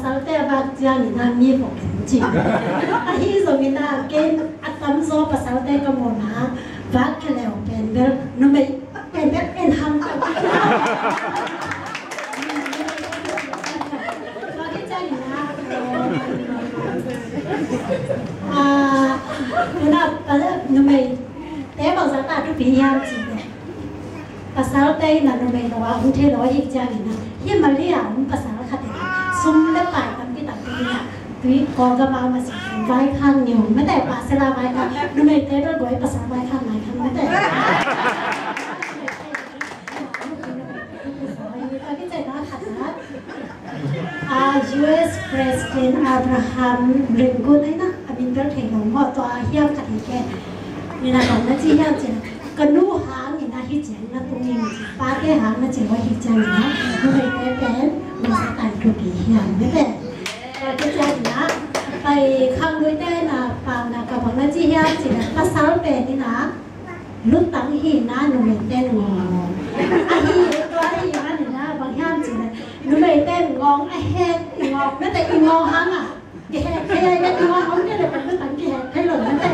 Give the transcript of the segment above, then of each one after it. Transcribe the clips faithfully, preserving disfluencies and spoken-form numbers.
Pasalte a vak ciangin a mi vok in ci. Ahi zongin a ken a tamzaw pasalte ka muhna vak kheleu pen bel numei pen bel en ham ka. Vak ciangin a, ah, tuna pa numei te bangzah ta thupi hiam ci. Pasalte in a numei lo a om thei lo ahih ciangin a, hih Malaysia ah om pasal khat in a sum le pai tampi tampi in a, tui Kawlgam ah mah sum vaikhak ngiau mete, pasal a vaikhak, numeite bel guai pasal vaikhak nai khan mete. A, U S President Abraham Lincoln ahi na, a min bel thei lo maw, tua hiam khat hi ke. Ni na kong na ci hiam ci na, ka nu hang in a hi ciang na tung in, pate hang na ci lo hi ciang na, numeite pen masa tai thupi hiam ni pen. Tua hi ciang na, pai khangluite na pau na ka bang na ci hiam ci na, pasal pen in a lutang hi na numeite ngawng. Ahi, tua hi man in a bang hiam ci na, numeite ngawng a hek, i ngawng, mete i ngawng hang a. Kihek thei a, i ngawng hong thei le pen lutang kihek thei lo mete.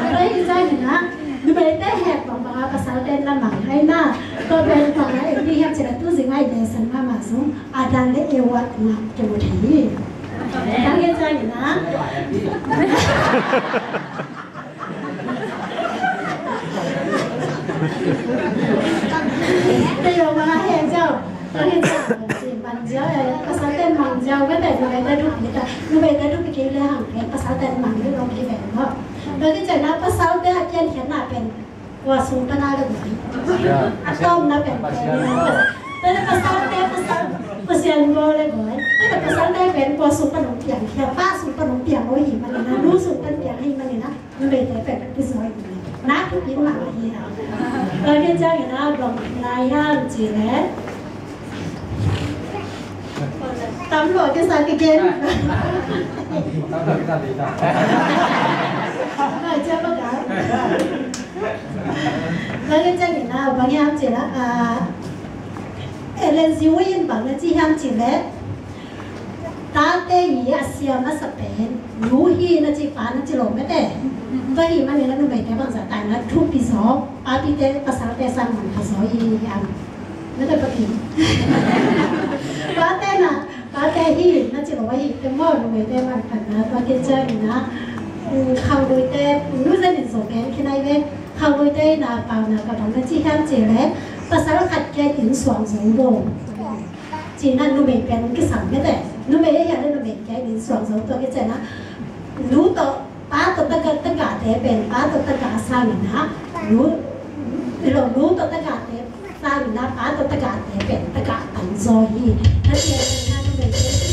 Tua hi ciang in a, numeite hek bangbang a pasalte na mang hi na. Tua pen bang a en ding hiam ci na tu zing a i lesson mahmah sung, Adam le Eva na kimu thei hi. Tua hi ciang in a. Tei lo ma he jao. Tang he jao. Mang jao, eh, pasal ten mang jao, ka tei lo ka du kita. Lu be ka du ki le hang ke, pasal ten mang lu lo ki be mo. Tang he jao na pasal te a kian kian na pen. Kua sung pa na le goi. A tom na pen. Tei pasal te pasal. Pasian go le goi. Tei pasal te pen kua sung pa nong piang. Kia pa sung pa nong piang o hi ma na. Lu sung pa piang hi ma na. Numei te pen pi zoi na, thu pi ma hi na. Tua ke ciang in a bang lai hiam ci le. Tam lo ke sa ke gen. Tua ke ciang in a bang hiam ci le, ah, Ellen G. White in bang na ci hiam ci le. Tate i a siam a sa pen nu hi na ci, pa na ci lo mete. Tua hi manin a numeite bangzah tai na thupi zaw, papite pasalte sang man pha zaw hi hiam. Mete pa ki. Pate na, pate hi na ci lo hi te maw, numeite man pha na, tua ke ciang in a, mm, khangluite, nu zen in zaw pen khinai ve, khangluite na pau na ka bang na ci hiam ci le, pasal khat ke in suang zaw bo. Ci na numei pen kisam mete. Numei a hian le numei kia in suang zo tua ke ciang na. Nu tawh, pa tawh taga, tagate pen, pa tawh taga sangin na. Nu, ilo nu tawh tagate sangin na, pa tawh tagate pen, taga tan zaw hi. Na ci na numei pen.